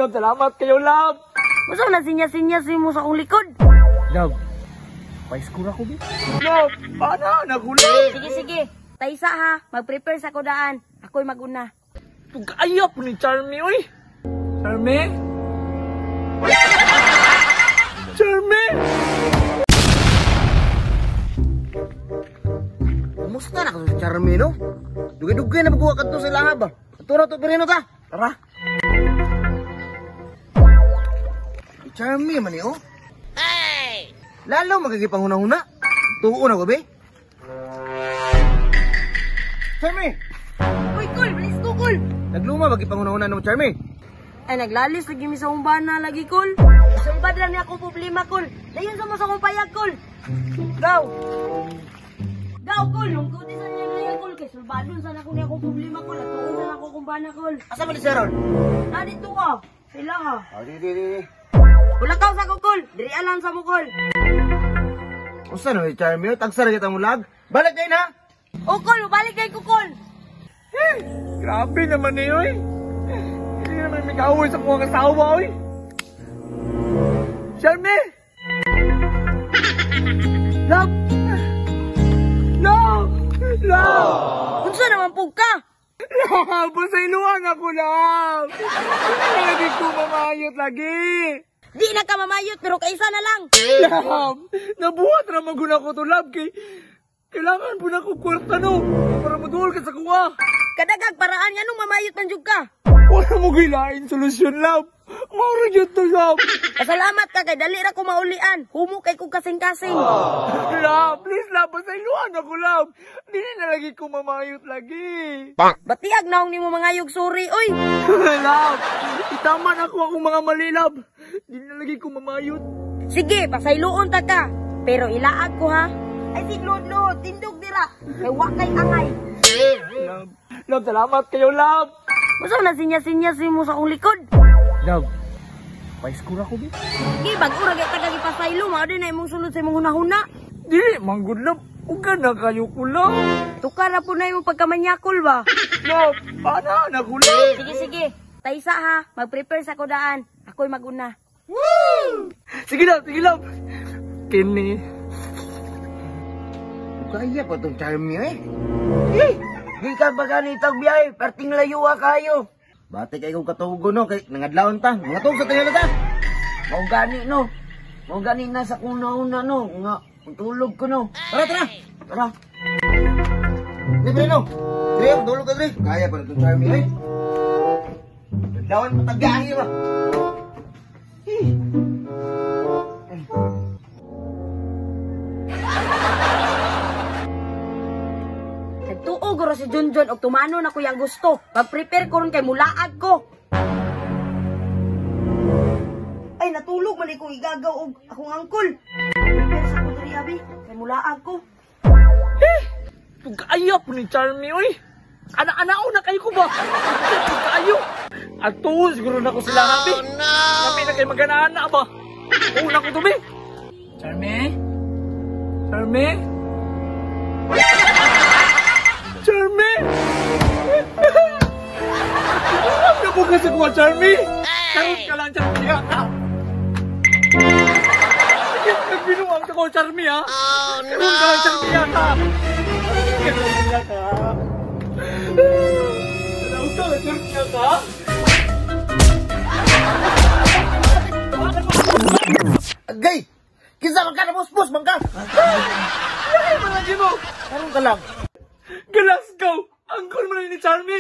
Love, salamat kayo, love. Unsa na sinya-sinya mo sa akong likod? Love, paiskura ko, bi. Love, ana na ko, love. Sige, sige. Taysa ha, mag-prepare sa kudaan. Ako'y maguna. Tugayap ni Charmy, oy. Charmy? Charmy! Kumusta na ka sa Charmy, no? Dugay-dugay na pagkuha ka to sa ilaha ba? Ato na to, Perino ta. Tara. Si Charmy man eh, oh. Hey! Lalo magigipang huna-huna. Tuo na ko, be. Charmy! Uy, Kul! Bilis ko, Kul! Nagluma, magipang huna-huna na mo, Charmy. Ay, naglalis lagi mi sa umbana lagi, Kul. Sumbad lang niya akong problema, Kul. Dayon sa mo sa akong payag, Kul. Go! Go, Kul! Lungkot sa niya niya, Kul. Kay sulbadon sana ko niya akong problema, Kul. At tuon sana ako kung bana, Kul. Asa man ni Sharon? Na dito ka. Sila ha. Oh, di, di, di. Wala ka sa ko, Kul. Diri alang sa mo, Kul. Usa na ni Charmy, oh. Tagsara kita mo lag. Balik kayo na! O, Kul! Balik kay ko, Kul! Eh, grabe naman eh, oy. Hindi naman may kaaway sa kuwang asawa, oy. Charmy! Love! Love! Love! Unsa naman pug ka? Love! Pasayloan ako, love! Hindi lagi ko mamayot lagi! Di na ka mamayot, pero kaysa na lang. Love! Nabuhat na maguna ko to, love, kay kailangan po na ko kwarta, no? Para maduol ka sa kuwa. Kadagag paraan nga nung mamayot man jud ka. Wala mo gilain solusyon, love. Mauro jud to, love. Pasalamat ka kay dali ra ko maulian. Humo kay kog kasing-kasing. Love, please, love. Pasayloan ako, love. Dili na lagi ko mamayot lagi. Batiag naong nimo mangayog sorry, oy. Love, itaman ako akong mga mali, love. Dili na lagi ko mamayot. Sige, pasayloon ta ka. Pero ilaag ko ha. Ay siglod-lod, tindog dira. Kay wa kay angay. Love, love, salamat kayo, love. Unsa na sinya-sinya mo sa akong likod? Love, paiskura ko, bi. Sige, bag-o ra gyud ta kag ipasaylo, mao din na imong sulod sa imong hunahuna. Dili, manggod, love. Uga na kayo ko, love. Tukar ra po na imong pagkamanyakol ba? Love, ana na ko, love. Sige, sige. Taysa ha, mag-prepare sa kudaan. Ako'y maguna. Woo! Sige, love, sige, love. Kini. Kaya pa itong Charmy, eh. Eh, di ka ba ganitag biyahe? Perting layo ah kayo. Bati kayo kong katugo, no? Kay nangadlawon ta. Mga tug sa tingala ta. Mao gani, no? Mao gani na sa kuna-una, no? Nga, tulog ko, no? Tara, tara! Tara. Di, pre, no? Dre, tulog ka, Dre. Kaya pa itong Charmy, eh. Nandawan mo tagyahe ba? Eh. Nagtuo guro si Junjun og tumano na ko yang gusto. Mag-prepare ko ron kay mulaag ko. Ay natulog man kong igagaw og akong angkol. Prepare sa ko diri abi kay mulaag ko. Eh, tugayap ni Charmy oy. Ana-anao na kayo ko ba? Tugayo. Atuon siguro na ko sila abi. Oh, no. Kami na kay magana-ana ba? Una ko tubi. Charmy? Charmy? Charmy! Ano po kasi kuha, Charmy? Karoon ka lang, Charmy, ha? Nagbinuang ka ko, Charmy, ha? Oh, no! Karoon ka lang, Charmy, ha? Karoon ka, ha? Karoon ka lang, Charmy, ha? Agay! Kinsa man ka na, bus-bus man ka! Ay, malagi mo! Karoon ka lang. Glasgow! Angkol mo na ni Charmy!